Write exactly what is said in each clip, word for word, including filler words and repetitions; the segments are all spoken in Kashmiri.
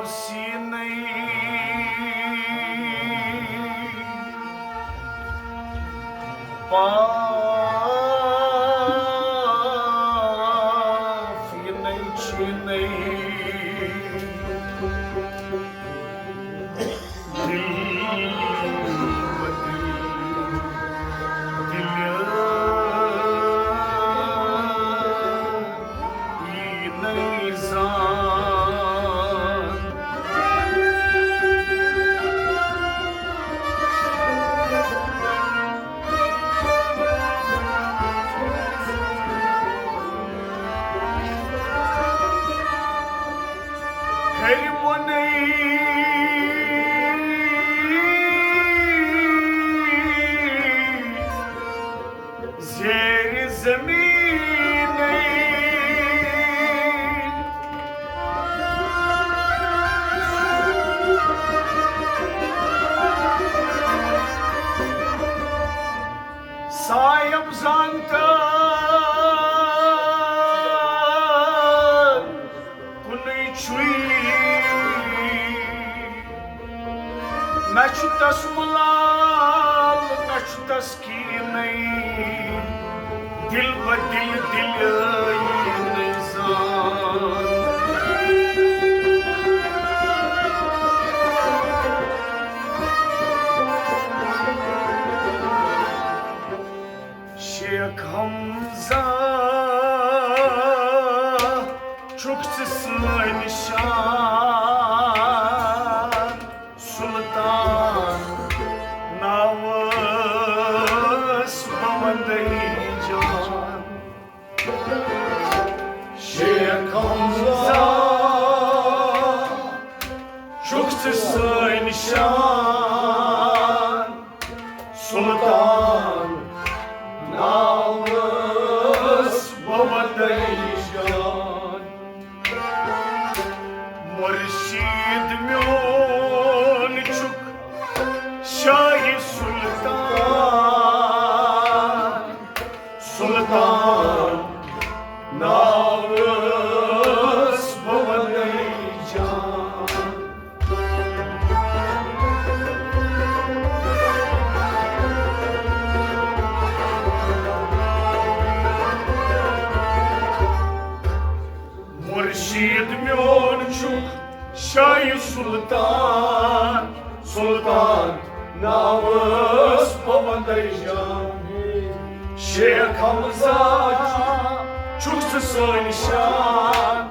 سیٖنَے پاف یِنَے چھِنَے۔ دِل بدِل دِل یی نَے زان۔ ہیٚرِ بۄنَے زیرِ زمینٕے۔ صاحب زانتن کُنُے چھُے، نہ چھُ تس ملال، نہ چھُ تس کینَے۔ دِل بدِل دِل یی نَے زان۔ شیخ حمزہ چھُکھ ژٕ سٲنۍ شان۔ سلطان ناوس بہٕ وندے جان۔ شیخ حمزہ چھُکھ ژٕ سٲنۍ شان۔ سلطان ناوس بہٕ وندے جان۔ مرشد میون چھُکھ شاہ سلطان۔ سلطان ناوس بہٕ وندے جان۔ مرشد میون چھُکھ شاہ سلطان، سلطان ناوس بہٕ وندے جان۔ شیخ حمزہ چھُکھ ژٕ سٲنۍ شان۔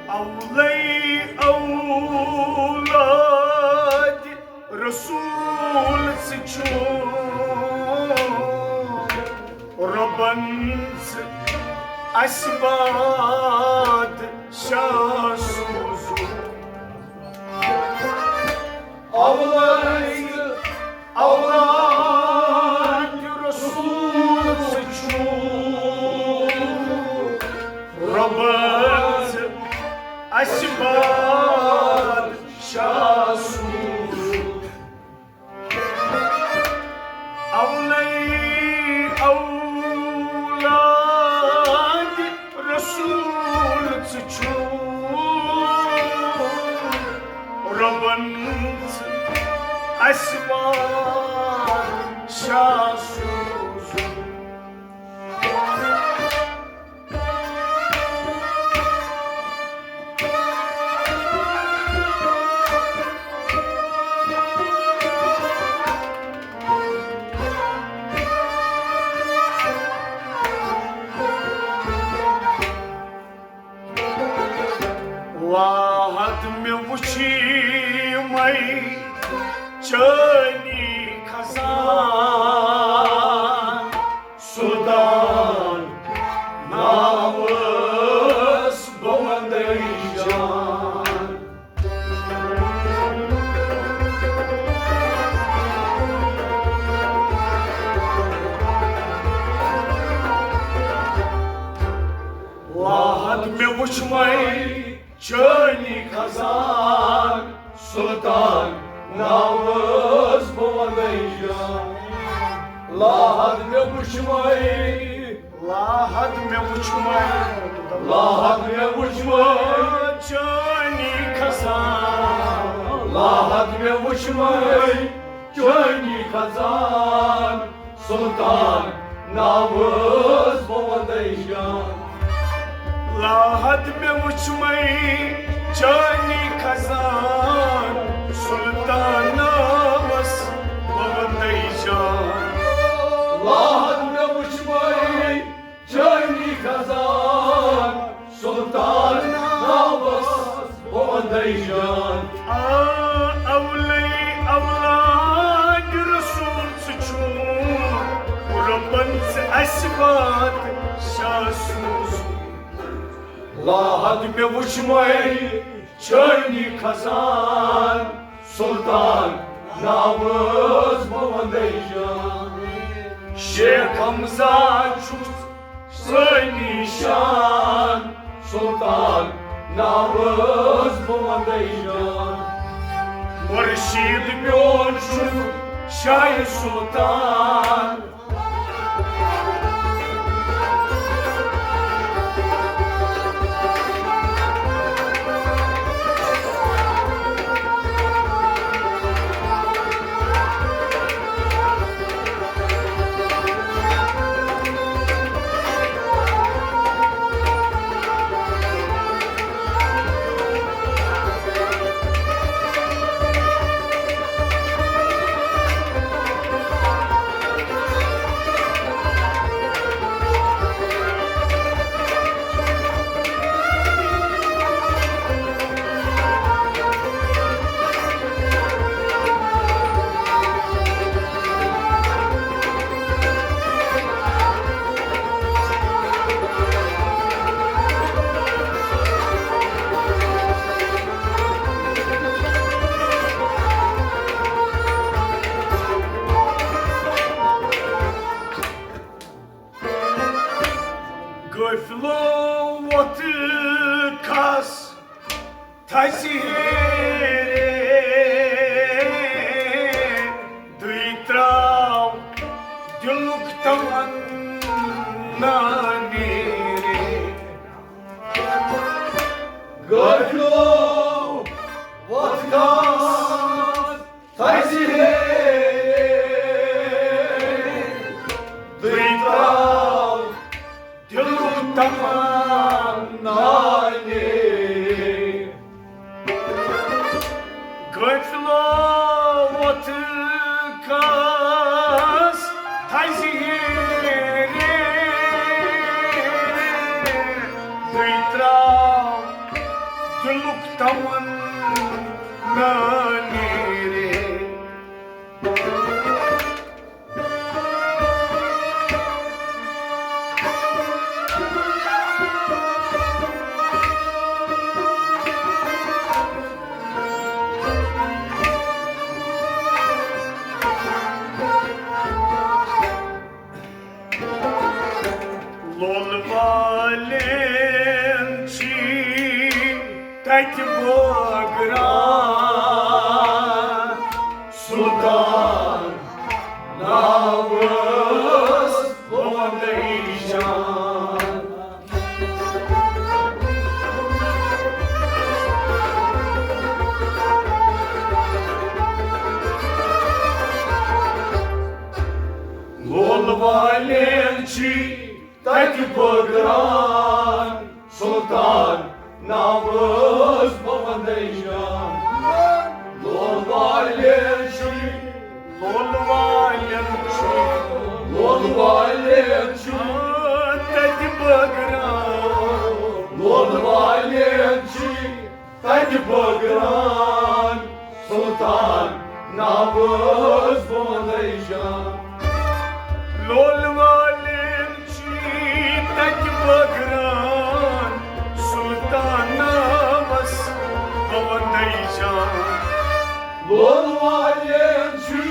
اولے اولاد رسول ژٕ چھُکھ، رۄبن ژٕ اسہِ بادشاہ سوٗزُکھ۔ اولاد، اولاد رسول ژٕ چھُکھ، رۄبن ژٕ اسہِ بادشاہ سوٗزُکھ۔ اولے اولاد رسول ژٕ چھُکھ، رۄبن ژٕ اسہِ بادشاہ سوٗزُکھ۔ چھی مے چٲنی خزان، سلطان ناوس بہٕ وندے جان۔ لاحد مےٚ وُچھ مے چٲنی خزان، سلطان ناوس بہٕ وندے جان۔ لاحد مےٚ وُچھ مے، لاحد مےٚ وُچھ مے، لاحد مےٚ وُچھ مے چٲنی خزان۔ لاحد مےٚ وُچھ مے چٲنی خزان، سلطان ناوس بہٕ وندے جان۔ لاحد مےٚ وُچھ مے چٲنی خزان، سلطان ناوس بہٕ وندے جان۔ لاحد مےٚ وُچھ مے چٲنی خزان، سلطان ناوس بہٕ وندے جان۔ آ، اولے اولاد رسول ژٕ چھُکھ، رۄبن ژٕ اسہِ وات شاہ سوٗز۔ لاحد مےٚ وُچھ مے چٲنی خزان، سلطان ناوس بہٕ وندے جان۔ شیخ حمزہ چھُکھ سٲنی شان، سلطان ناوس بہٕ وندے جان۔ مُرشید میون چھُکھ شاہ سلطان۔ قٲفلو وۄتھ کھس تھزِ ہیرِ، دٕے تراو دِلُک تمنا نیرِ۔ قٲفلو وۄتھ کھس تھزِ ہیرِ، دٕے تراو دِلُک تمنا نیرِ۔ قٲفلو وۄتھ کھس تھزِ ہیرِ، دٕے تراو دِلُک تمنا نیرِ۔ لول والٮ۪ن چھی تتہِ بٲگران، سلطان ناوس بہٕ وندے جان۔ لول والٮ۪ن چھی تتہِ بٲگران، سلطان ناوس بہٕ وندے جان۔ لول والٮ۪ن چھی، لول والٮ۪ن چھی، لول والٮ۪ن چھی تتہِ بٲگران۔ لول والٮ۪ن چھی تتہِ بٲگران، بول والٮ۪ن چھُے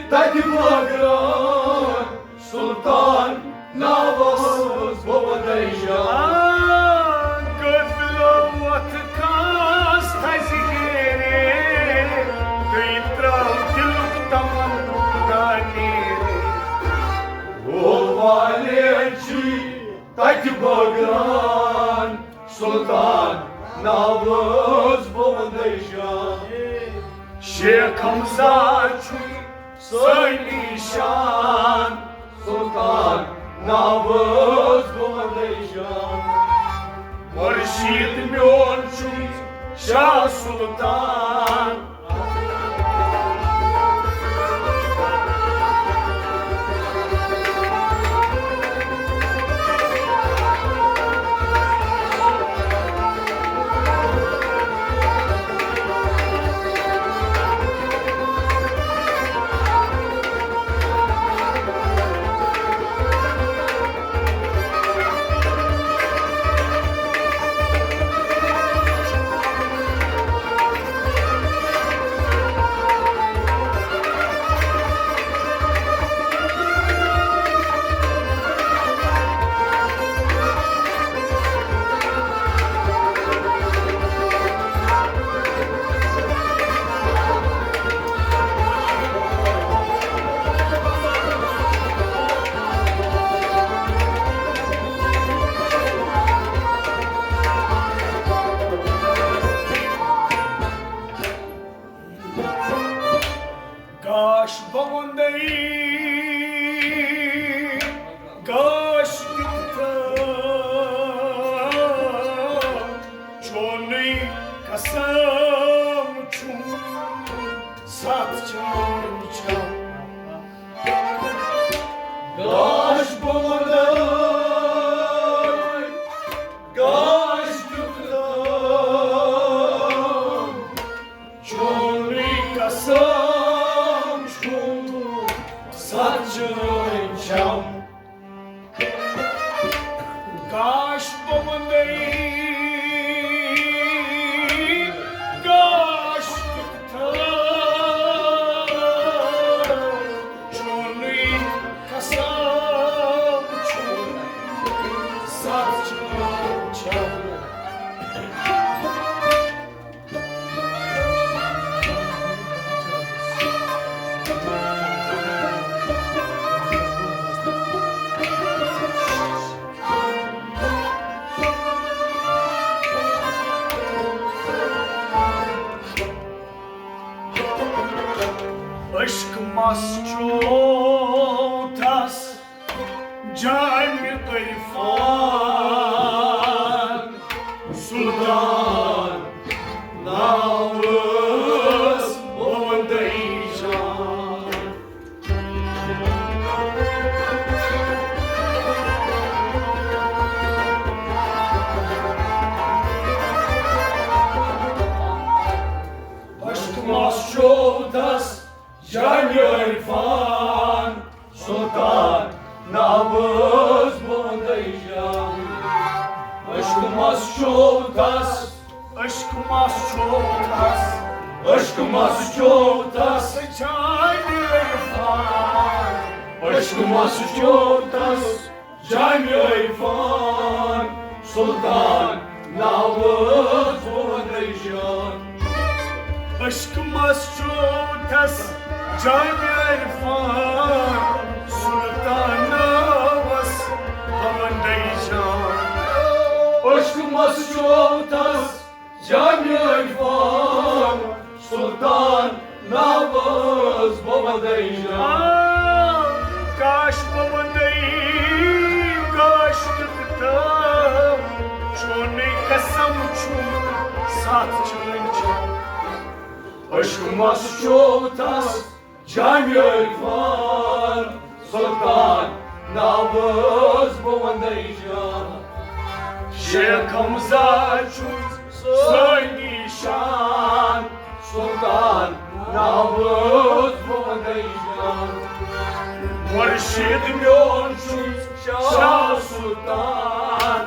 تَتہِ بٲگران، سُلطان ناوَس بہٕ وَندَے جان۔ قٲفلہٕ وۄتھ کھاس تھزِ گیرے، تُہۍ ترٛاو دِلُک تمنا نیرے۔ بول والٮ۪ن چھُے تَتہِ بٲگران، سُلطان ناوَس بہٕ وَندَے جان۔ شیخ حمزہ چھُے سٲنی شان، سُلطان ناوَس بہٕ وَندَے جان۔ مُرشِد میون چھُے شاہ سُلطان۔ گاش بوندے، گاش کیُتھ چونُے قسم چھُم، ستھ چٲنۍ چھم۔ گاش بوندے، گاش کیُتھ چونُے قسم چھُم، ستھ چٲنۍ چھم۔ گاش بوندے، گاش کیُتھ چونُے قسم چھُم، ستھ چٲنۍ چھم۔ عشق مس چوتھس جامِ عرفان، سلطان ناوس بوندے جان۔ عشق مس چوتھس جامِ عرفان، سلطان ناوس بوندے جان۔ عشق مس چوتھس، عشق مس چوتھس، عشق مس چوتھس جامِ عرفان۔ عشق مس چوتھس جامِ عرفان، سلطان ناوس بوندے جان۔ عشق مس چوتھس جامِ عرفان، سلطان ناوس بوندے جان۔ عشق مس چوتھس جامِ عرفان، سلطان ناوس بوندے جان۔ کاش بوندے، کاش تُہۍ تام، چونُے قسم چھُم، ستھ چٲنۍ چھم۔ عشق مس چوتھس جامِ عرفان، سلطان ناوس بوندے جان۔ شیخ حمزہ چھُس سٲنی شان، سلطان ناوس بوندے جان۔ مُرشِد میون چھُس شاہ سلطان۔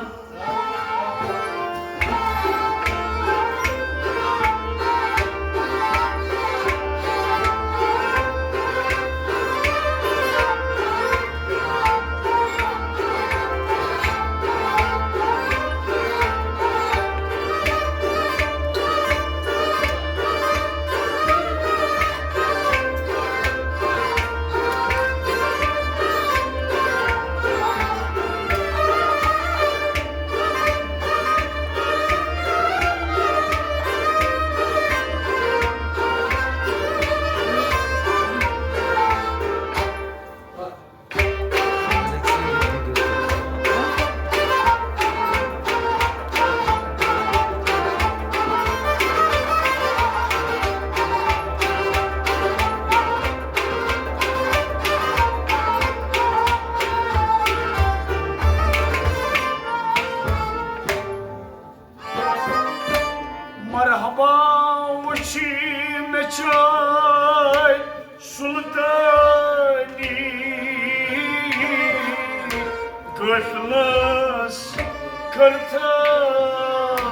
کٔرتھم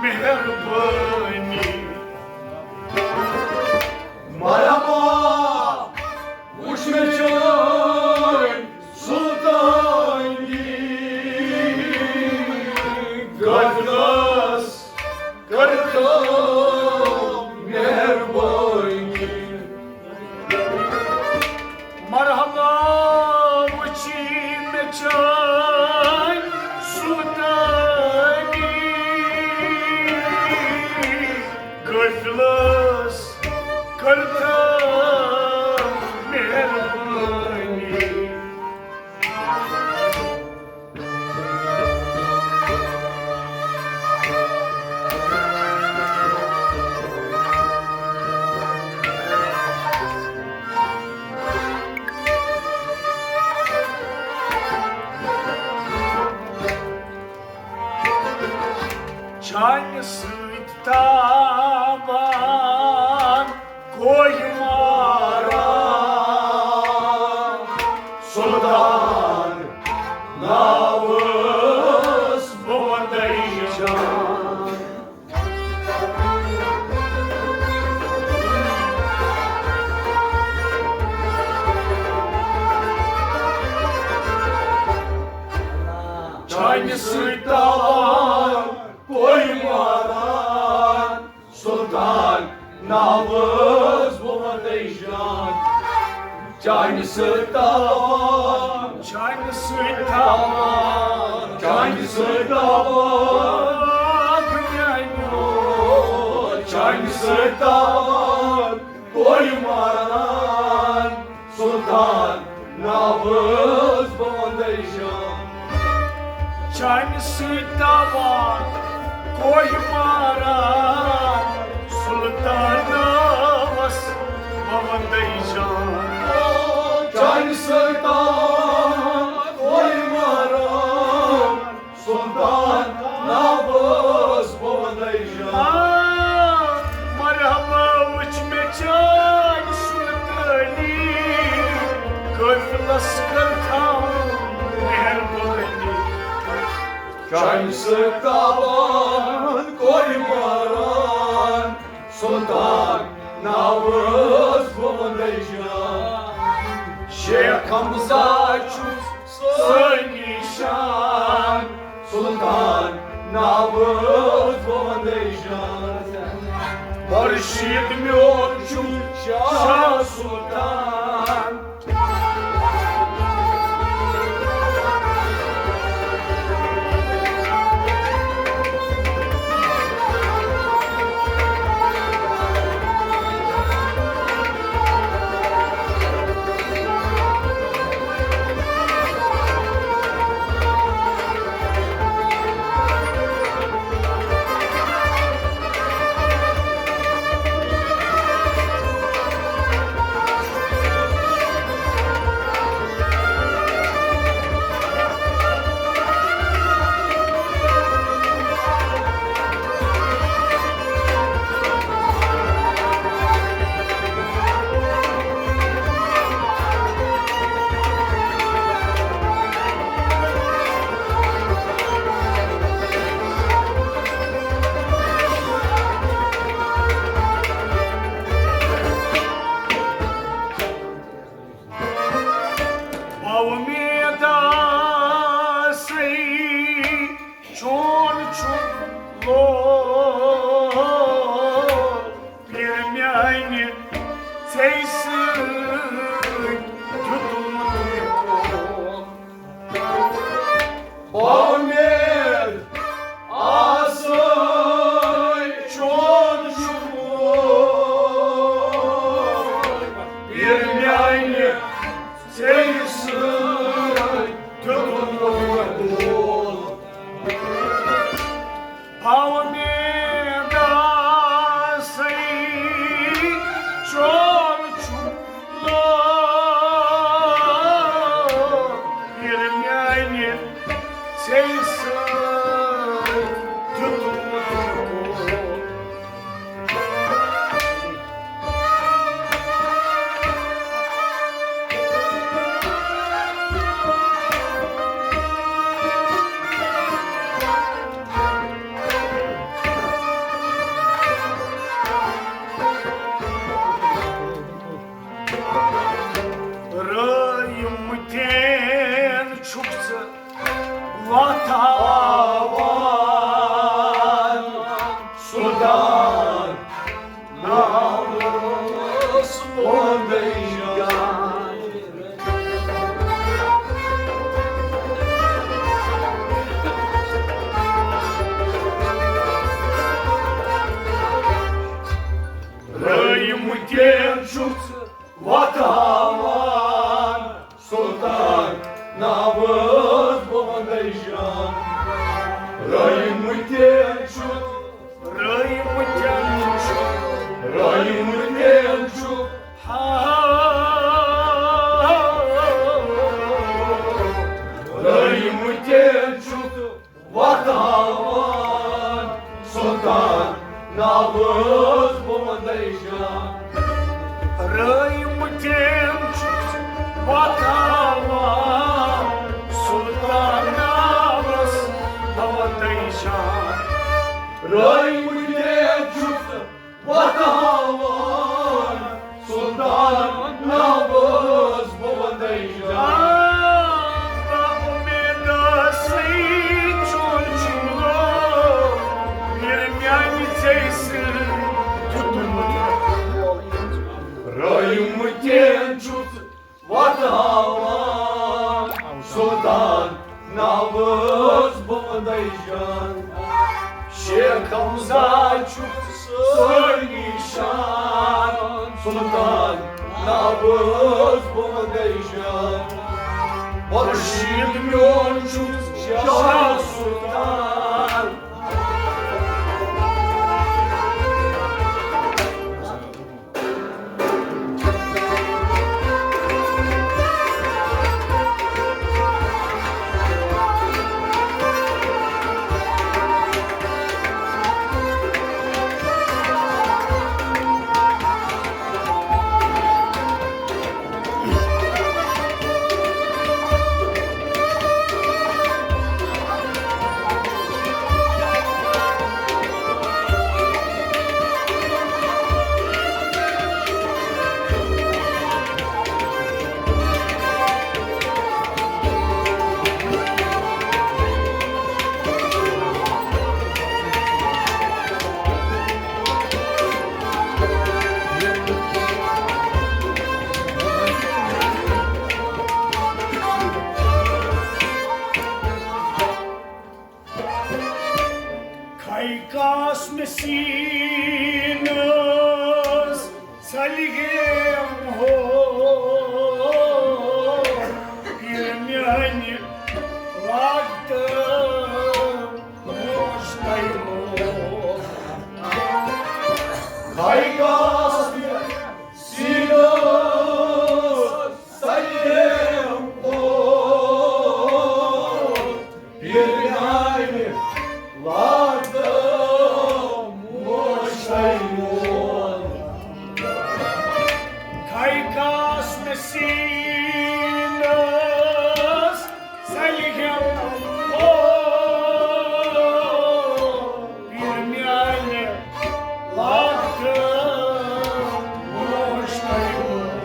مہربٲنی۔ مرحبا، وٕچھ مےٚ چٲنۍ سلطانی، قٲفلس کٔرتھم مہربٲنی۔ مرحبا، وٕچھی مےٚ چٲنۍ سلطانی، قٲفلس کٔرتھم مہربٲنی۔ چانہِ سۭتۍ تاوان کوہ ماران، سلطان ناوس بہٕ وندے جان۔ چانہِ سۭتۍ تاوان کوہ ماران، سلطان ناوس بہٕ وندے جان۔ چانہِ سۭتۍ تاوان، چانہِ سۭتۍ تاوان، چانہِ سۭتۍ تاوان، میانیو، چانہِ سۭتۍ تاوان کوہ ماران، سلطان ناوس بہٕ وندے جان۔ چانہِ سۭتۍ تاوان کوہ ماران، سلطان ناوس بہٕ وندے جان۔ چانہِ سۭتۍ تاوان کوہ ماران، سلطان ناوس بہٕ وندے جان۔ آ، مرحبا، وٕچھ مےٚ چٲنۍ سلطانی، قٲفلس کٔرتھم مہربٲنی۔ چانہِ سۭتۍ تاوان کوہ ماران، سلطان ناوس بہٕ وندے جان۔ شیخ حمزہ چھُ سٲنی شان، سلطان ناوس بہٕ وندے جان۔ مرشد میون چھُ شاہ سلطان۔ باومید آسے چون چھُ لول، پیر میانہِ ژے سۭتۍ دیُتمُت مےٚ قول۔ باومید آسے چون چھُ لول، پیر میانہِ ژے سۭتۍ دیُتمُت مےٚ قول۔ باومید آسے چون چھُ لول، پیر میانہِ ژے سۭتۍ دیُتمُت مےٚ قول۔ تھاوان سلطان ناوس بہٕ وندے جان۔ رٲیِم ٹیم چھُس وۄتھاوان سلطان ناوس بہٕ وندے جان۔ رٲیِم ٹیم چھُس وۄتھاوان سلطان ناوس بہٕ وندے جان۔ اُمیدسٕے چون چھُم لوگ، ییٚلہِ میانہِ زیٚیہِ سۭتۍ دیُتمُت۔ رٲیِم ٹین چھُس وۄتھاوان سلطان ناوس بہٕ وندے جان۔ شیخ حمزہ چھُ سٲری شان سلطان ناوس بہٕ وندے جان۔ مرشد میون چھُ شاہ سلطان۔ کھے کاس مےٚ سیٖنَس سلیم ہو، یہِ میانہِ لاگتہٕ موج تۄہہِ موج۔ کھے کاس مےٚ سیٖنَس سلیم ہو، یہِ میانہِ لاگتہٕ موج تۄہہِ موج۔ کھے کاس مےٚ سیٖنَس سلیم ہو، یہِ میانہِ لاگتہٕ موج تۄہہِ موج۔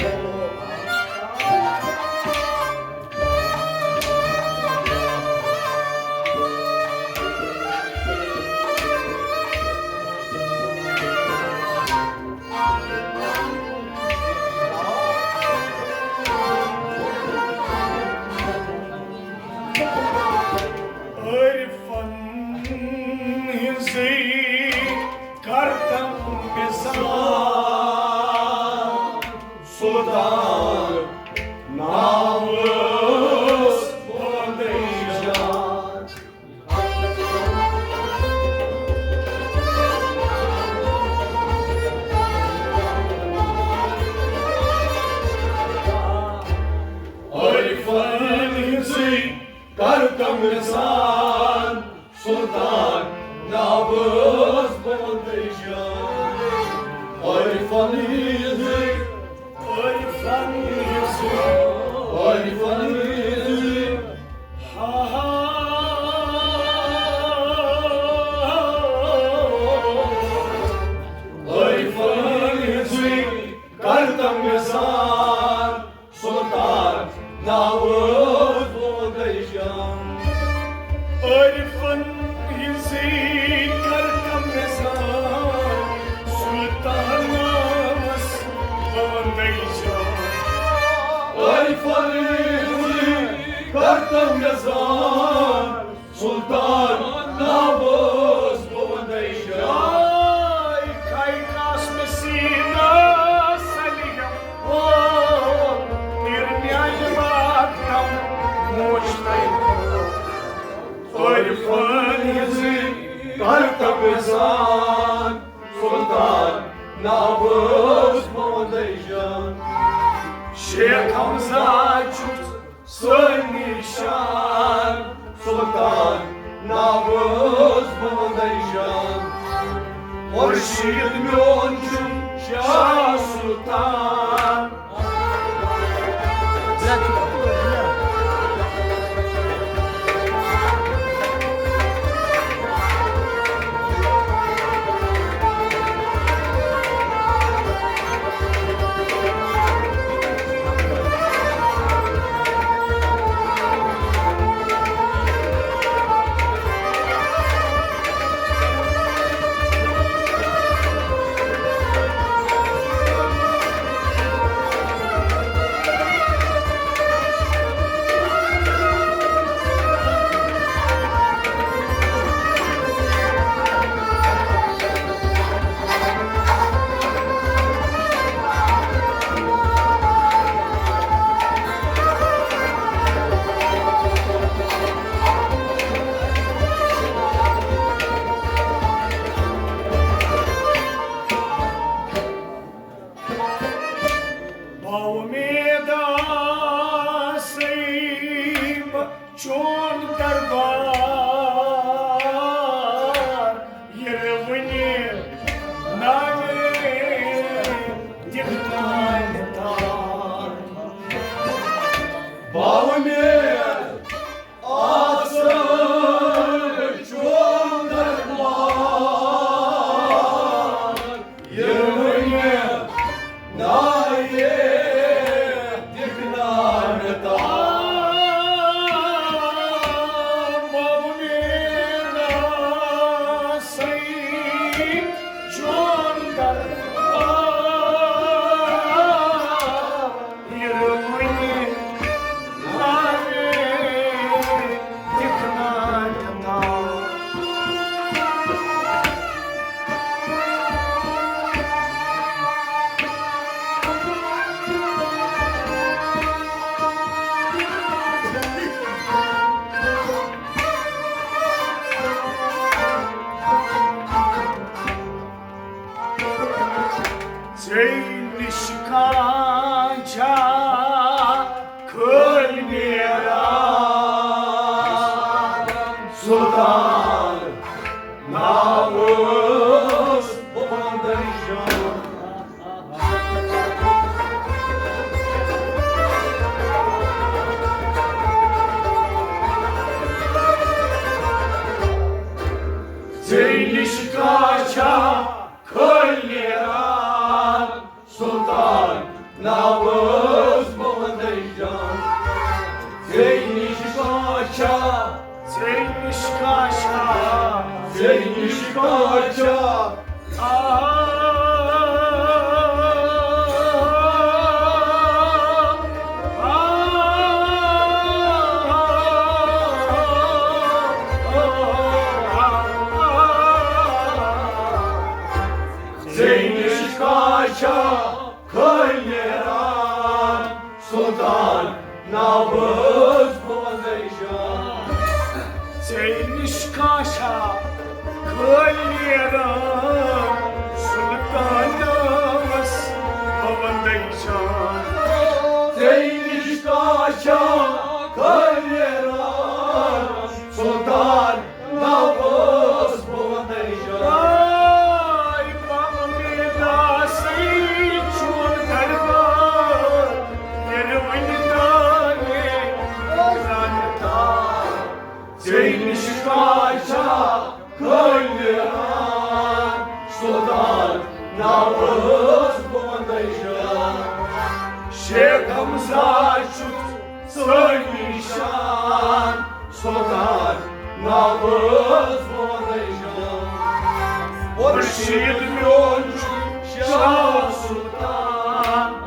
عارفن ہنزٕے کرتم مثال سلطان ناوس بہٕ وندے جان۔ عارفن ہنزٕے کرتم مثال سلطان ناوس بہٕ وندے جان۔ عارفن ہنزٕے، عارفن ہنزٕے، عارفن ہنزٕے۔ ہا ہا۔ عارفن ہنزٕے کرتم مثال سلطان ناوس بہٕ وندے جان۔ عارفن ہنزٕے کرتم مثال سلطان ناوس بہٕ وندے جان۔ عارفن ہنزٕے کرتم مثال سلطان ناوس بہٕ وندے جان۔ کھے کاس مےٚ سیٖنَس سلیم ہو، یہِ میانہِ لاگتہٕ موج تۄہہِ موج۔ عارفن ہنزٕے کرتم مثال سلطان ناوس بہٕ وندے جان۔ شیخ حمزہ چھُس سٲنۍ نِشان سلطان ناوس بندے جان، خورشید میون چھُ شاہ سلطان۔ باومید آسیم چون دربار، ییٚلہِ وُنہِ ناوِ دِکھ ناوِ تار۔ باومید آسان چون دربار، ییٚلہِ وُنہِ ناوِ دِکھ ناوِ تار۔ مولوی ناصر چون دربار، ییٚلہِ وُنہِ ناوِ دِکھ ناوِ تار۔ ژےٚ نِش کانٛہہ چھا خٲلۍ نیران؟ سلطان ناوس بندے جان۔ ژےٚ نِش کانٛہہ چھا خٲلۍ نیران؟ سلطان ناوس بندے جان۔ ژےٚ نِش کانٛہہ چھا؟ ژےٚ نِش کانٛہہ چھا؟ ژےٚ نِش کانٛہہ چھا؟ آ، آ، آ۔ ژےٚ نِش کانٛہہ چھا خٲلۍ نیران؟ سلطان ناوس بندے جان۔ ژےٚ نِش کانٛہہ چھا خٲلۍ نیران؟ سلطان ناوس بندے جان۔ ژےٚ نِش کانٛہہ چھا خٲلۍ نیران؟ سلطان ناوس بندے جان۔ آے محمد آسے چون دربار، ییٚلہِ وُنہِ دانے زانہِ تار۔ ژےٚ نِش کانٛہہ چھا خٲلۍ نیران؟ سلطان ناوس بندے جان۔ شیخ حمزہ چھُ سٲنۍ نِشان، سلطان ناوس بندے جان۔ خورشید میون چھُ شاہ سلطان۔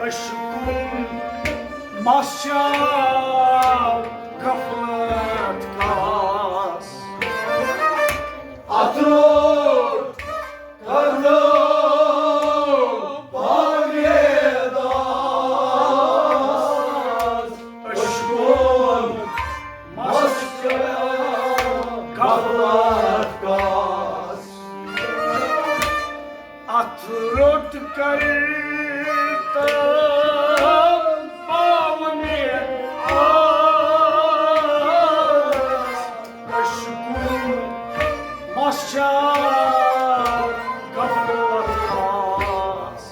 عشقُن مَس چھا غفلت کاس۔ اتھ روٚٹ کرنو پاوے داس۔ عشقُن مَس چھا غفلت کاس۔ اتھ روٚٹ کرتو پاوے آس۔ عشقُن مَس چھا غفلت کاس۔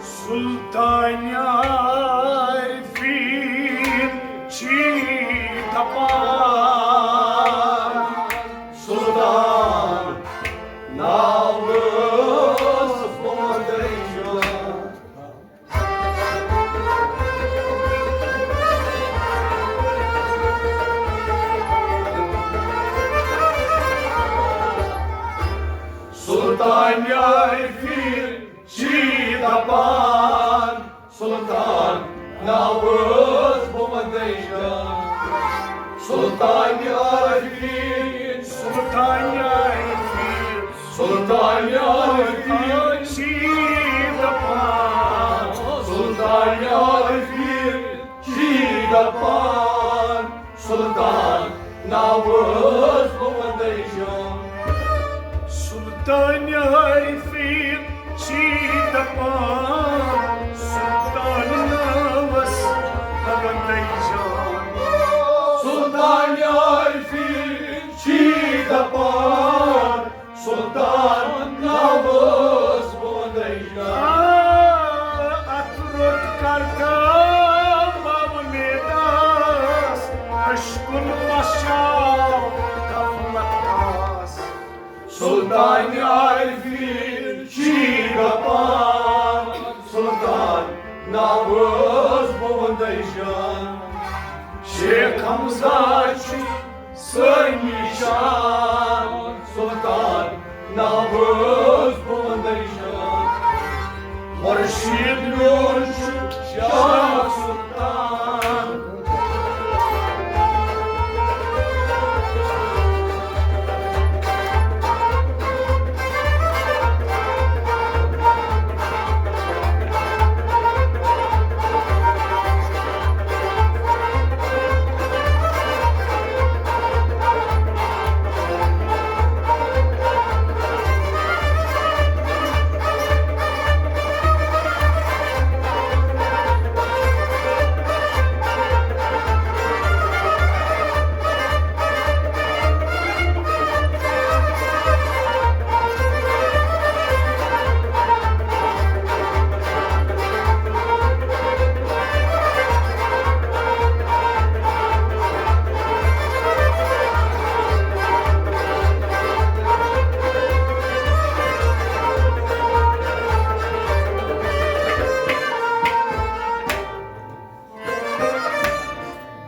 سلطان عارفین چی دپان۔ سلطان ناوس بندش۔ سلطان عارفین چی دپان۔ سلطان ناوس بندش۔ سلطان عارفین، سلطان عارفین، سلطان عارفین چی دپان۔ سلطان عارفین چی دپان۔ سلطان ناوس بندش۔ سلطان عارفین چی دپان۔ سلطان ناوس بندش۔ سلطان عارفین چی دپان۔ سلطان ناوس بندش۔ آ، اتھ روٚٹ کرتو پاوے داس۔ عشقُن مَس چھا غفلت کاس۔ سلطان عارفین چی دپان۔ سلطان ناوس بندش۔ شیخ حمزہ چھُ سٲنۍ نِشان۔ سلطان ناوس بندش۔ خورشید میون چھُ شاہ سلطان۔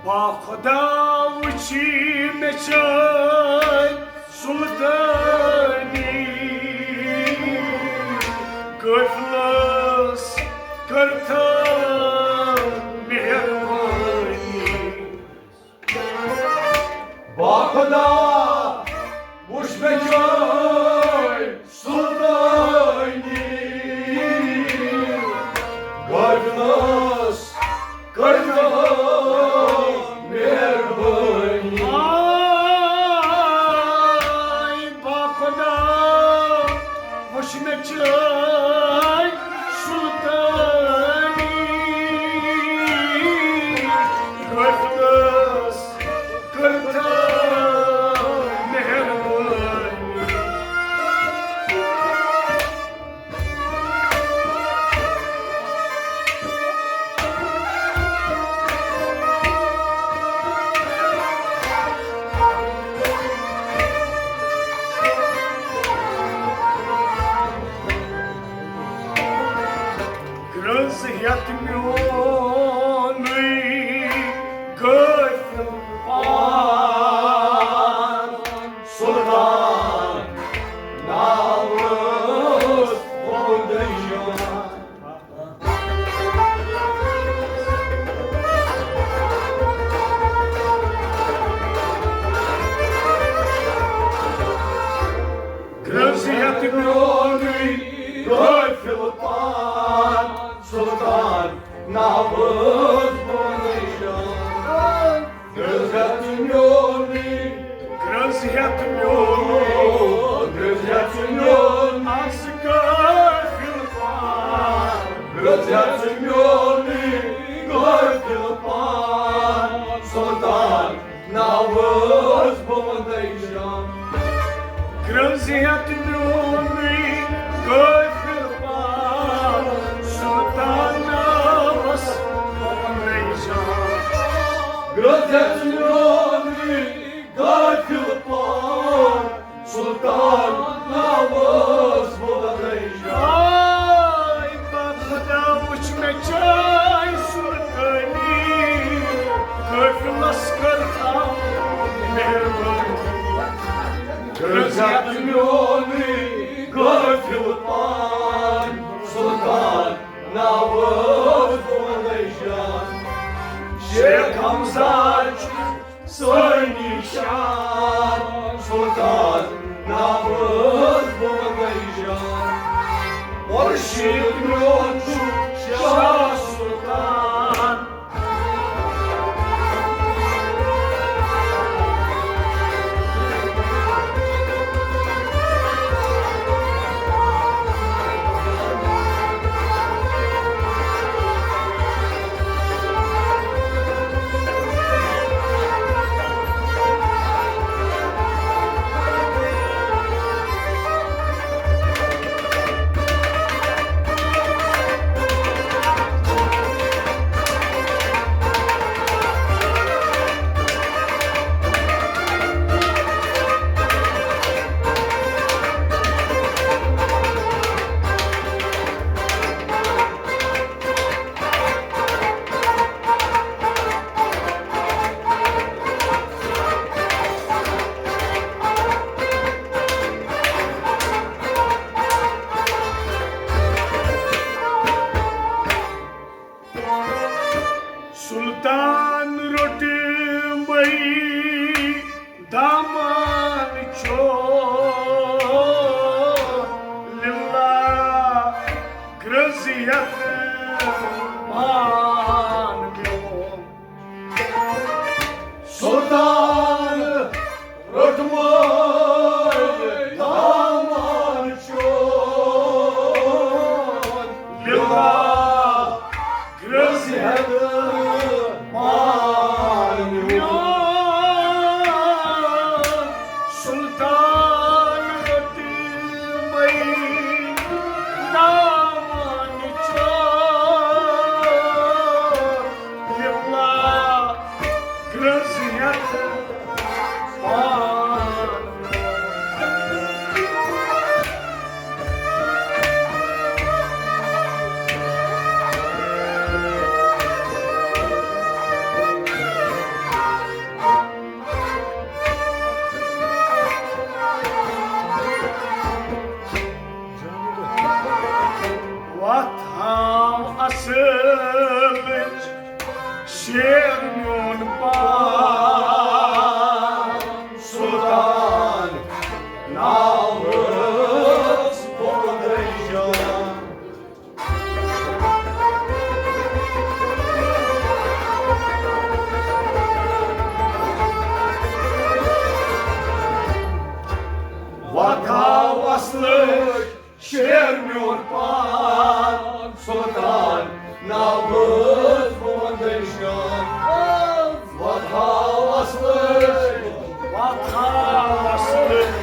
با خدا وچھی مےٚ چٲے سلطانی، قٲفلس کٔرتھا مہربٲنی۔ با خدا وچھ مےٚ چٲے سلطانی، قٲفلس کٔرتھا مہربٲنی۔ آے با خدا وچھ مےٚ چٲے سلطانی، قٲفلس کٔرتھا مہربٲنی۔ ہیٚتھ میونُے قٲفِل پان، سُلطان ناوٲز بُمَے جان۔ گرٛز ہیٚتھ میونُے، گرٛز ہیٚتھ میونُے، گرٛز ہیٚتھ میون آز قٲفِل پان۔ گرٛز ہیٚتھ میونُے قٲفِل پان، سُلطان ناوٲز بُمَے جان۔ گرٛز ہیٚتھ میونُے قٲفِل پان، سُلطان ناوَس بُمَے جان۔ گرٛز ہیٚتھ میونُے قٲفِل پان، سُلطان ناوَس بُمَے جان۔ آے باب خۄدا، وٕچھ مےٚ چٲنۍ سُلطٲنی، قٲفِلَس کٔر تھاو مہربٲنی۔ گرٛز ہیٚتھ میونُے قٲفِل پان، سُلطان ناوَس بُمَے جان۔ شیخ حمزہ چھُ سٲنۍ شان، سُلطان ناوَس بُمَے جان۔ مُرشِد میون چھُ شاہ سُلطان۔ سُلطان روٚٹ مَے دامان چون، لِلہ گرٛز ہیٚتھ پان میون۔ سُلطان روٚٹ مَے دامان چون، لِلہ گرٛز ہیٚتھ پان میون۔ سُلطان روٚٹ مَے دامان چون، لِلہ گرٛز ہیٚتھ پان۔ وَتھ ہاو اَصٕلٕچ شیر میون پان، سُلطان ناوَس بُمَے جان۔ وَتھ ہاو اَصلٕچ شیر میون پان، سُلطان ناوَس بُمَے جان۔ وَتھ ہاو اَصلٕچ، وَتھ ہاو اَصلٕچ،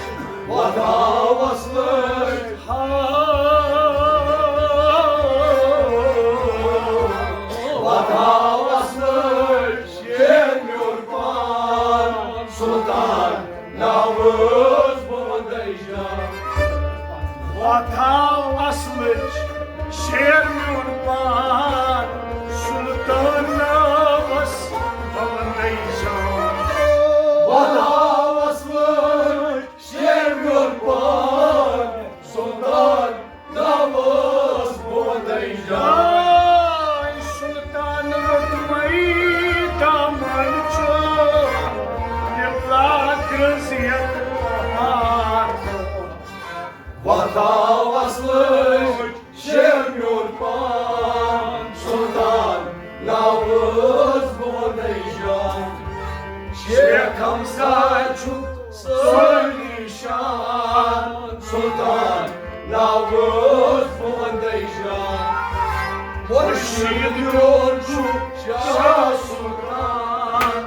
وَتھ ہاو اَصلٕچ، ہاو۔ وَتھ ہاو اَصلٕچ شیر میون پان، سُلطان ناوَس بُمَے جان۔ وَتھ ہاو اَصلٕچ شیر میون پان، سُلطان ناوَس بُمَے جان۔ وَتھ ہاو اَصلٕچ شیر میون پان، سُلطان ناوَس بُمَے جان۔ سُلطان روٚٹ مَے دامان چون، لِلہ گرٛز ہیٚتھ پان۔ پتاوس لٔج شیخ میون پان سلطان، ناو ٲس بہٕ وندے جان۔ شیخ حمزہ چھُ سٲنی شان سلطان، ناو ٲس بہٕ وندے جان۔ خورشید میون چھُ شاہ سلطان۔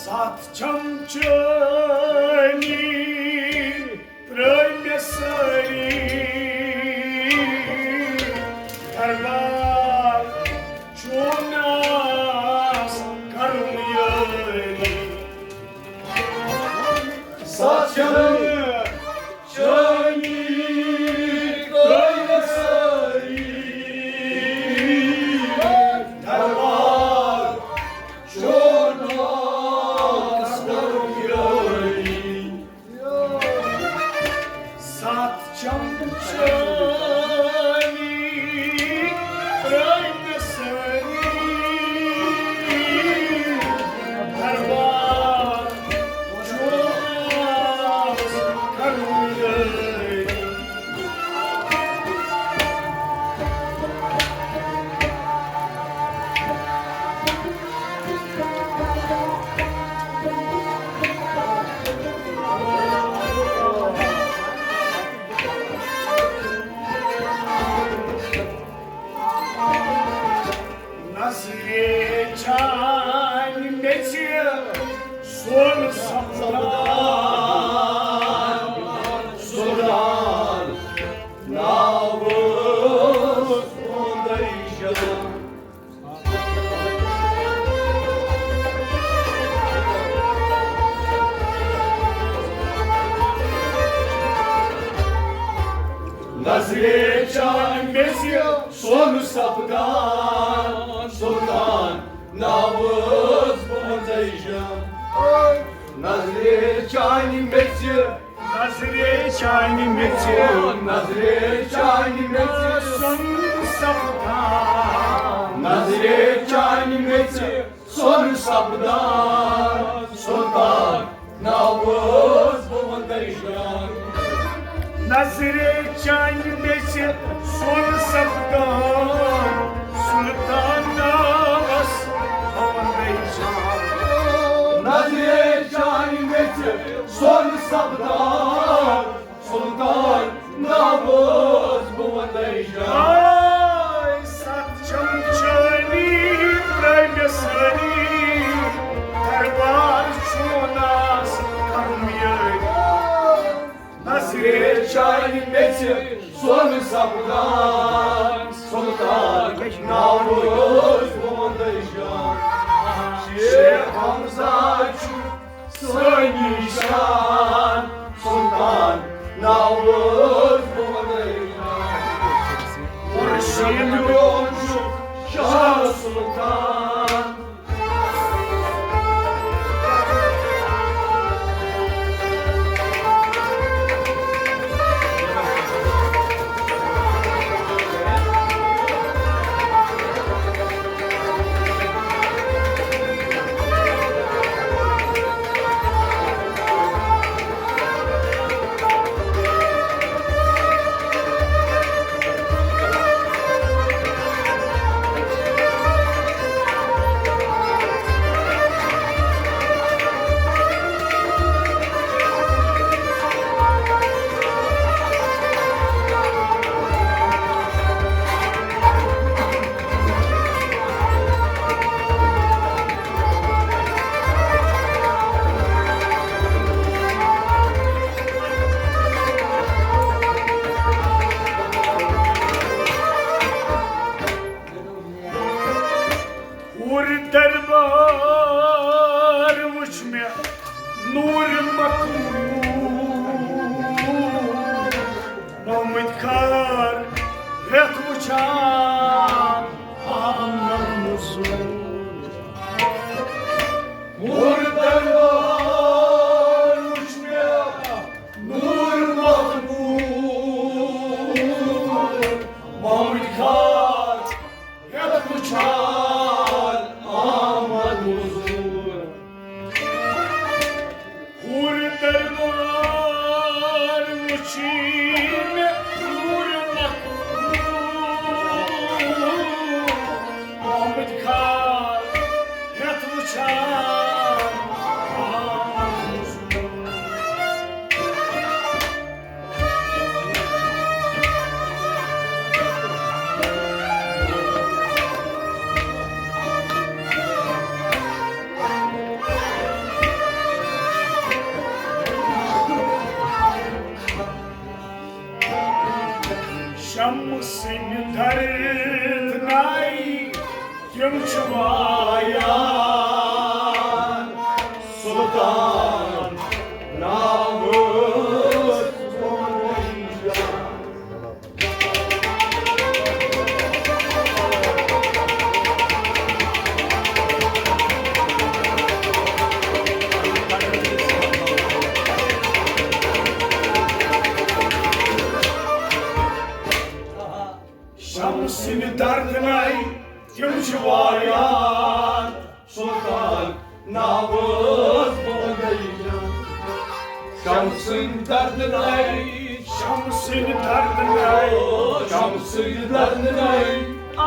ستھ چمچٲنی ترٲوۍ مےٚ سٲری، دربار چون آس کرُن یٲری۔ ستھ چمچٲنی ترٲوۍ مےٚ سٲری، دربار چون آس کرُن یٲری۔ ستھ چمچٲنی ترٲوۍ مےٚ سٲری، دربار چون آس کرُن یٲری۔ نظرِ چانہِ میٚژِ سۄن سپدان، سُلطان ناو اوس تُہُنٛدے جان۔ نظرِ چانہِ میٚژِ سۄن سپدان، سُلطان ناو اوس تُہُنٛدے جان۔ نظرِ چانہِ میٚژِ، نظرِ چانہِ میٚژِ، نظرِ چانہِ میٚژِ سۄن سپدان۔ نظرِ چانہِ میٚژِ سۄن سپدان، سُلطان ناو اوس تُہُنٛدے جان۔ نظرِ چانہِ میٚژِ سۄن سپدان، سُلطان ناو اوس تُہُنٛدے جان۔ نظرِ چانہِ میٚژِ سۄن سپدان، سُلطان ناو اوس تُہُنٛدے جان۔ آے ستھ چمچٲنی ترٲوۍ مےٚ سٲری، دربار چون آس کرُن یٲری۔ نظرِ چانہِ میٚژِ سۄن سپدان، سُلطان ناو اوس تُہُنٛدے جان۔ شیخ حمزہ چھُ سٲنی شان، سُلطان ناو اوس تُہُنٛدے جان۔ خورشید میون چھُ شاہ سُلطان۔ شان احمد مزور۔ مردن بہار وچھ مےٚ نور مخمور، محمد خان ہیٚتھ وُچھان احمد مزور۔ حور دربار وُچھی مےٚ نور مخمور، محمد خان ہیٚتھ وُچھان احمد مزور۔ شمس سٕنٛدِ دردنائی تِم چھِ وایان سلطان ناوس۔ شمس سٕنٛدِ دردنائی تِم چھِ وایان سلطان ناوس بہٕ وندے جان۔ شمس سٕنٛدِ دردنائی، شمس سٕنٛدِ دردنائی، شمس سٕنٛدِ دردنائی۔ آ۔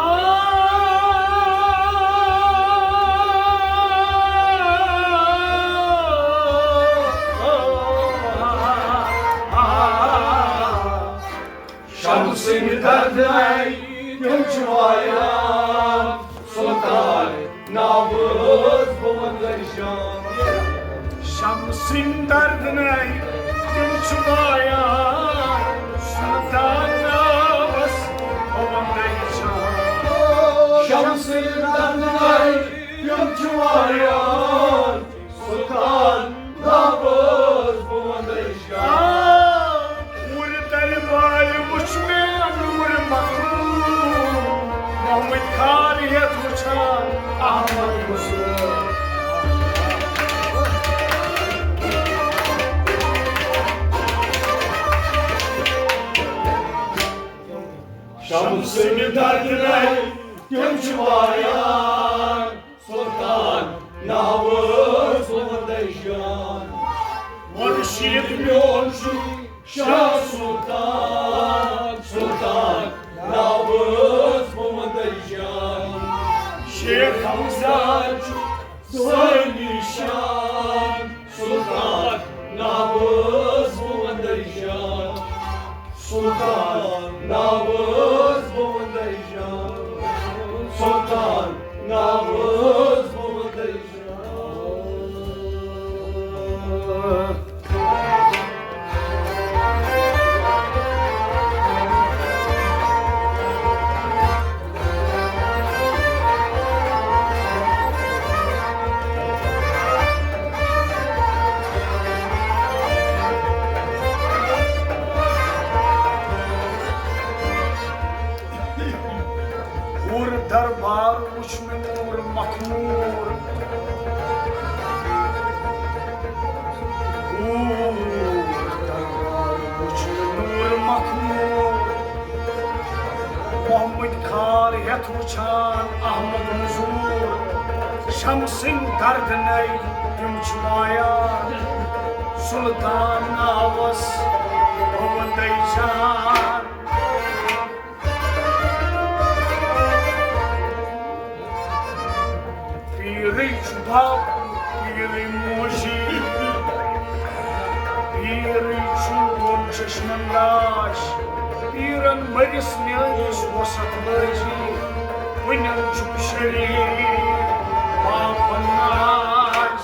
شمس سٕنٛدِ دردنائی تِم چھِ وایان سلطان ناوس بہٕ وندے جان۔ شمس سٕنٛدِ دردنائی تِم چھِ وایان سلطان ناوس بہٕ وندے جان۔ شمس سٕنٛدِ دردنائی تِم چھِ وایان سلطان ناوس بہٕ وندے جان۔ آ، حور دربار وُچھ مےٚ نور مخمور، محمد خان ہیٚتھ وُچھان احمد مزور۔ شمس سٕنٛدِ دردنائی تِم چھِ وایان سلطان ناوس بہٕ وندے جان۔ مرشد میون چھُ شاہ سلطان، سلطان ناوس بہٕ وندے جان۔ شیخ حمزہ چھُ سٲنۍ شان، سلطان ناوس بہٕ وندے جان۔ سلطان ناوس بہٕ وندے جان۔ سلطان ناوس بہٕ وندے جان۔ حور دربار وُچھ مےٚ نور مخمور۔ حور دربار وُچھ مےٚ نور مخمور۔ محمد خان ہیٚتھ وُچھان احمد مزور۔ شمس سٕنٛدِ دردنائی تِم چھِ وایان سلطان ناوس بہٕ وندے جان۔ پیٖرٕے چھُ باپُن، پیٖرٕے موجی، پیٖرٕے چھُ دۄن چشمن لاش۔ پیٖرن مٔرِس میٲنِس وسعت وٲجی، کُنٮ۪ن چھُکھ شریٖک باپن ناش۔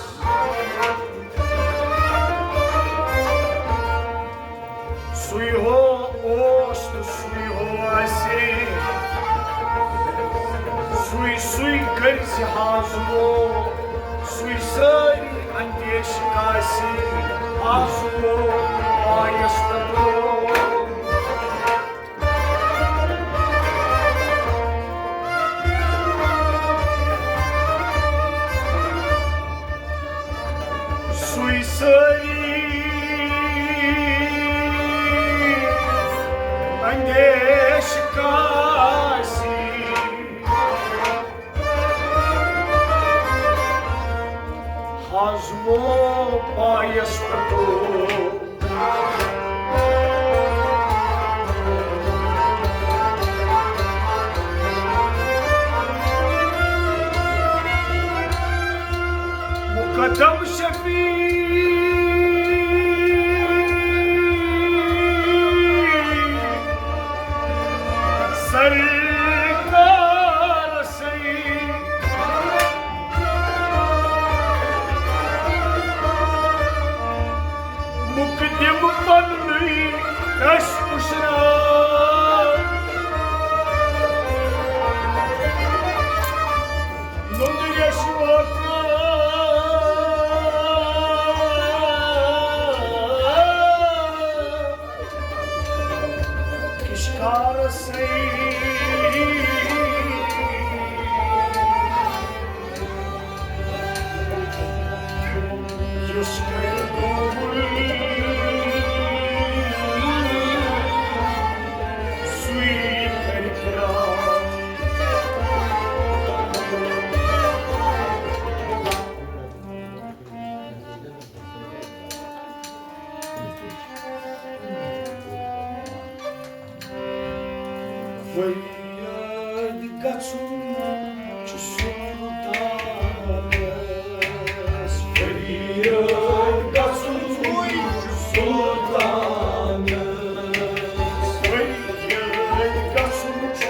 سُے ہو اوس تہٕ سُے ہو آسہِ، سُے سُے کٔرزِ ہازمو، سُے سٲری اندیشہِ کاسہِ آزمو پایس تہٕ ترٛوو۔ کارسٕے مقدم پننُے کس پُشراو۔ نُنہٕ یش وقت کِشکارسٕے یُس کرِ قبول سُے کرِ کرام۔ فریاد گژھُن چھُ سلطانس، فریاد گژھُن چھُ سلطانس، فریاد گژھُن چھُ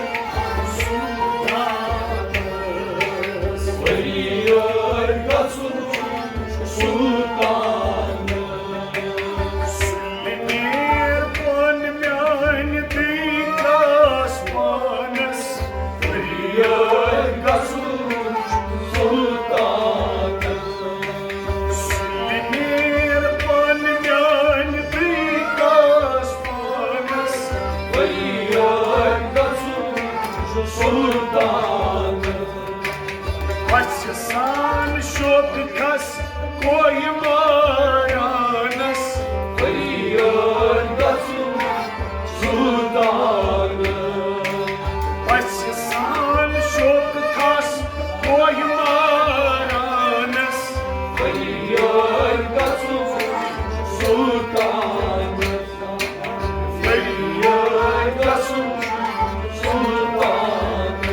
سلطانس، فریاد گژھُن چھُ سلطانس۔ سُلہِ نیر پن میانہِ دٕے کاس پانس، فریاد گژھُن چھُ سلطانس۔ سُلہِ نیر پن میانہِ دٕے کاس پانس، فریاد گژھُن چھُ سلطانس۔ پژھِ سان شوقہٕ کھس کوہِ مارانس، فریاد گژھُن سلطانس۔ پژھِ سان شوقہٕ کھس کوہِ مارانس، فریاد گژھُن سلطانس۔ فریاد گژھُن سلطانس،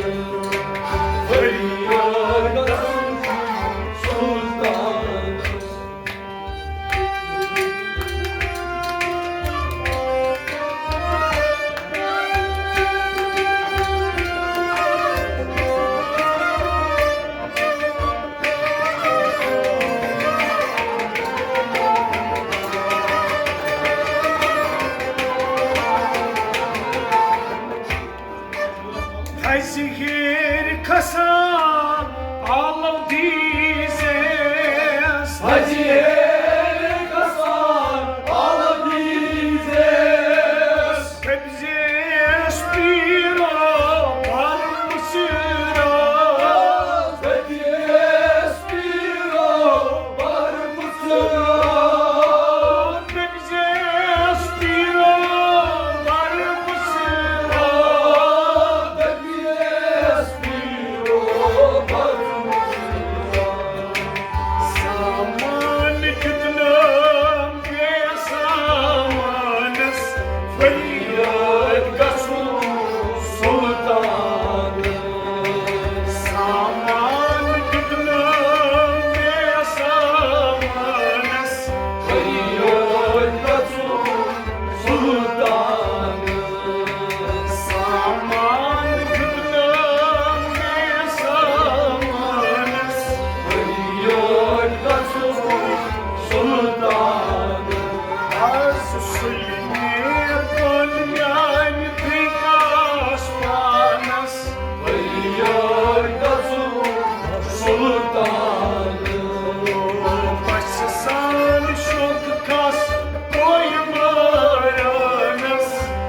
فریاد گژھُن سلطانس۔ تھزِ ہیرِ کھسان آلو دیٖزٮ۪س۔ تھزِ ہیرِ کھسان آلو دیٖزٮ۪س۔ دٔپۍزٮ۪س پیٖرو بر مُژراو۔ دٔپۍزٮ۪س پیٖرو بر مُژراو۔ دٔپۍزٮ۪س پیٖرو بر مُژراو۔ دٔپۍزٮ۪س پیٖرو بر مُژراو۔ سامان دیُتنم بے سامانس، فریاد گژھُن سلطان۔ سامان دیُتنم بے سامانس، فریاد گژھُن سلطان۔ سامان دیُتنم بے سامانس، فریاد گژھُن سلطان۔ از سُلہِ نیر پن میانہِ دٕے کاس پانس، فریاد گژھُن سلطان۔ پژھِ سان شوقہٕ کھس کوہِ مارانس،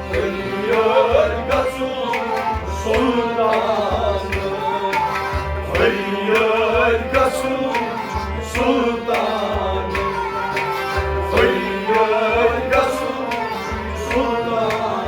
فریاد گژھُن سلطان۔ فریاد گژھُن سلطان، فریاد گژھُن سلطان۔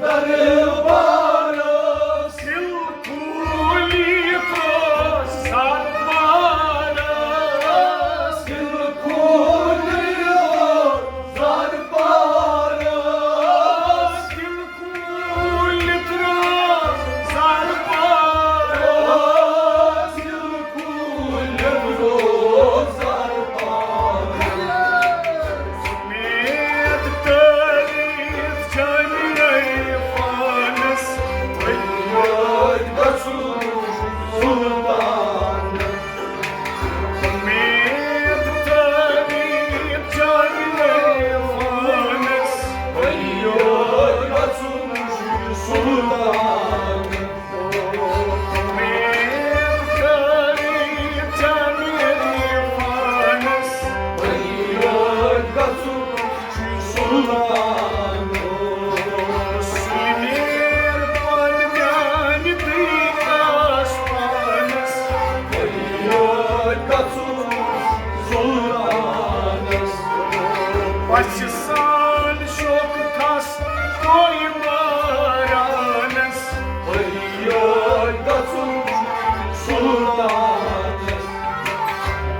دربارس، دل کھوٗلِتھ دربارس، دل کھوٗلِتھ دربارس، دل کھوٗلِتھ دربارس، دل کھوٗلِتھ دربارس۔ اُمید تٲریٖخ جامعہ پانس، بُنیٲدۍ گژھُن سُلطان۔ اُمید تٲریٖخ جامعہ پانس، بُنیٲدۍ گژھُن سُلطان۔ پژھِ سان شوقہٕ کھس کویہِ مارانس۔ بُنیٲدۍ گژھُن سُلطانس،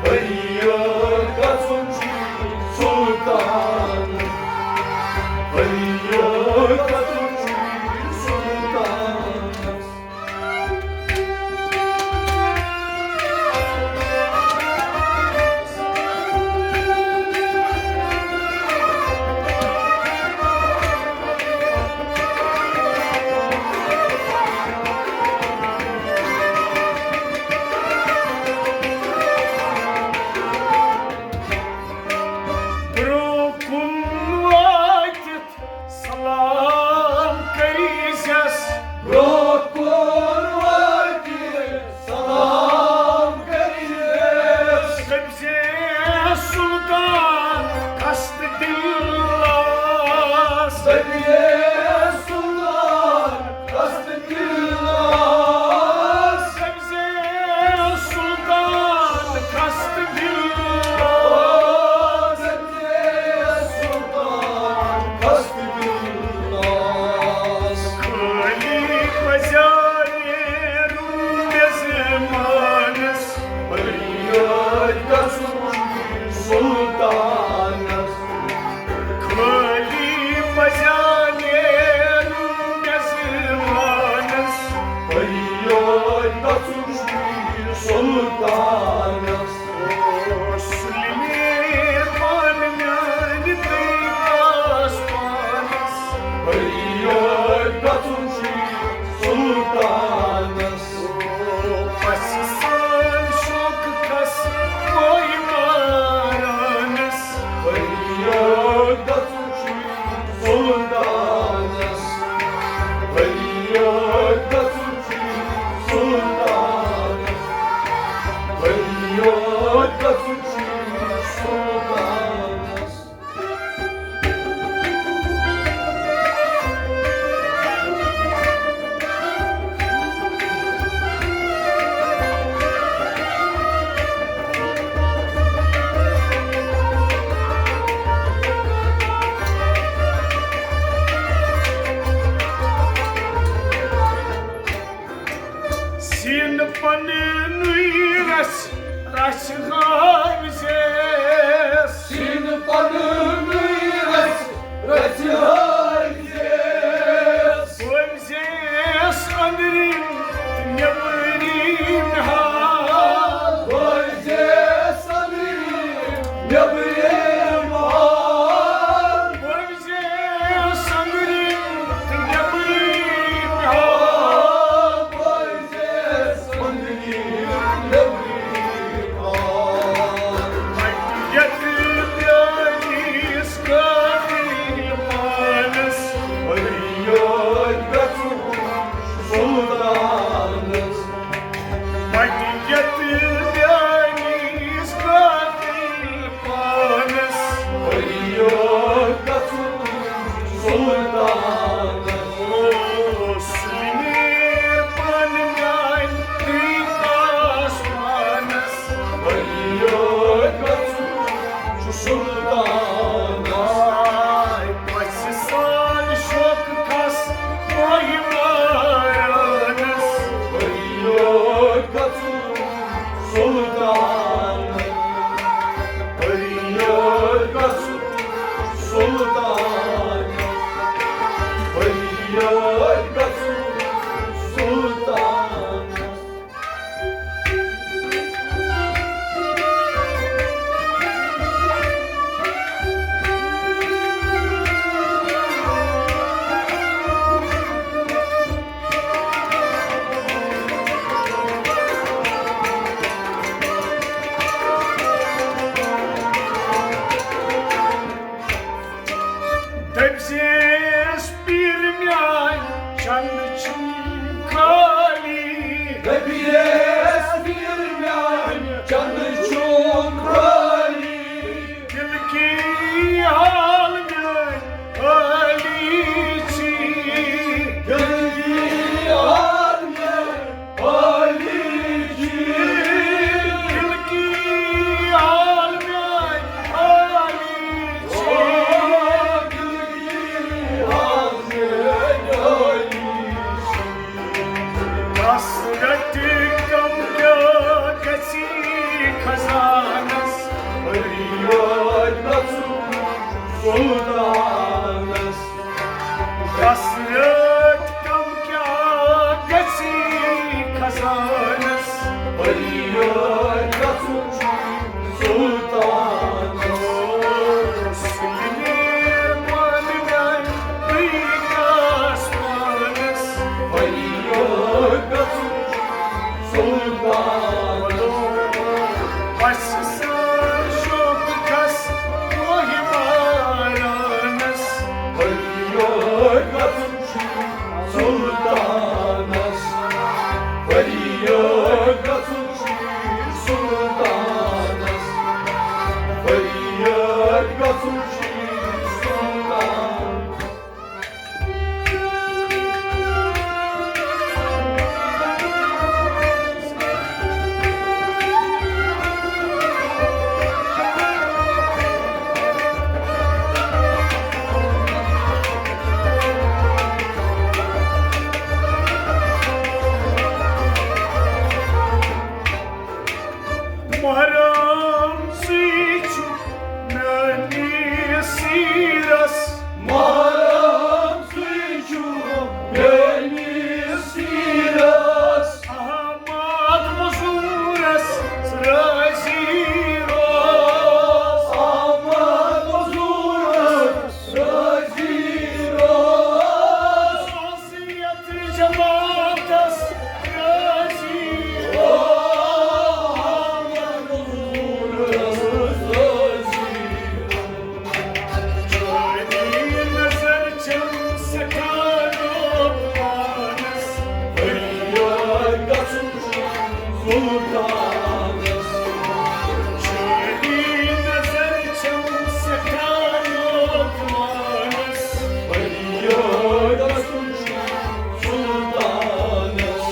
بُنیٲدۍ گژھُن سُلطانس، بُنیٲدۍ گژھُن سُلطانس۔ برٛونٛہہ کُن وٲتِتھ سلام کٔرۍزٮ۪س۔ برٛونٛہہ کُن وٲتِتھ سلام کٔرۍزٮ۪س۔ دٔپۍزٮ۪س سُلطان قصد دِلس۔ دٔپۍزٮ۪س سُلطان قصد دِلس۔ دٔپۍزٮ۪س سُلطان قصد دِلس۔ دٔپۍزٮ۪س سُلطان قصد دِلس۔ خٲلی پزیٛا نیرُن مےٚ زمانس۔ بُنیٲدۍ گژھُن سُلطانس۔ خٲلی پزیٛا نیرُن مےٚ زمانس۔ بُنیٲدۍ گژھُن سُلطانس۔ او سُلہِ مہربان میٛانہِ تٔمۍ آستانس۔ بُنیٲدۍ گژھُن سُلطانس۔ پژھِ سان شوقہٕ کھس کویہِ مارانس۔ بُنیٲدۍ گژھُن سُلطانس۔ بُنیٲدۍ گژھُن سُلطانس۔ بُنیٲدۍ گژھُن سُلطانس۔ سیٖنہٕ پننُے رژھِ، رژھِ ہٲوزیس۔ سیٖنہٕ پننُے رژھِ، رژھِ ہٲوزیس۔ بٲوزیس أنٛدرِم تہٕ نیٚبرِم حال۔ بٲوزیس أنٛدرِم نیٚبرِم حال۔ بٲوزیس أنٛدرِم تہٕ نیٚبرِم حال۔ بٲوزیس أنٛدرِم نیٚبرِم حال۔ کثرت کم کیٛاہ گژھی خزانس، فریاد گژھُن چھُ سلطانس۔ سُلہِ پانہٕ گٔے بیٚیہِ کس پانس، فریاد گژھُن چھُ سلطانس۔ بس سان شوق کس کوہِ مارانس، فریاد گژھُن چھُ سلطانس، فریاد گژھُن چھُ سلطانس، فریاد گژھُن چھُ سلطانس۔ محرم سی چھُ میٛانہِ سیٖرس۔ محرم سی چھُ میٛانہِ سیٖرس۔ احمد مزورس رٲضی روز۔ احمد مزورس رٲضی روز۔ یتھ جماعتس رٲضی روز۔ احمد مزورس رٲضی روز۔ چٲنی نظر چھم سٮ۪ٹھاہ لوٗبھ پانس، فریاد گژھُن چھُ سلطانس۔ چٲنی نظر چھم سٮ۪ٹھاہ لوٗبھ پانس، فریاد گژھُن چھُ سلطانس۔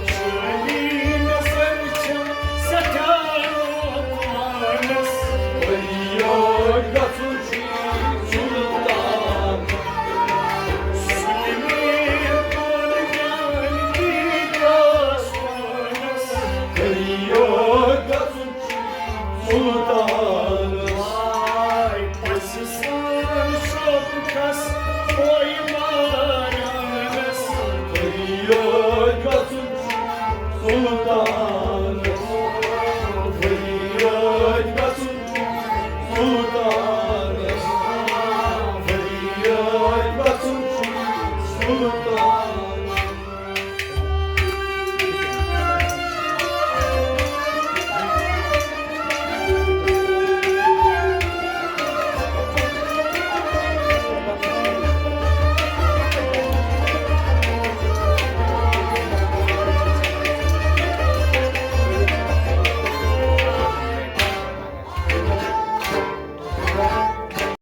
چٲنی نظر چھم سٮ۪ٹھاہ لوٗبھ پانس، فریاد گژھُن چھُ سلطان۔ سُلہِ پانہٕ گٔے بیٚیہِ کس پانس، فریاد گژھُن چھُ سلطانس۔ آے پژھِ سان شوق کس کوہِ مارانس، فریاد گژھُن چھُ سلطانس۔ فریاد گژھُن چھُ سلطانس۔ فریاد گژھُن چھُ سلطانس۔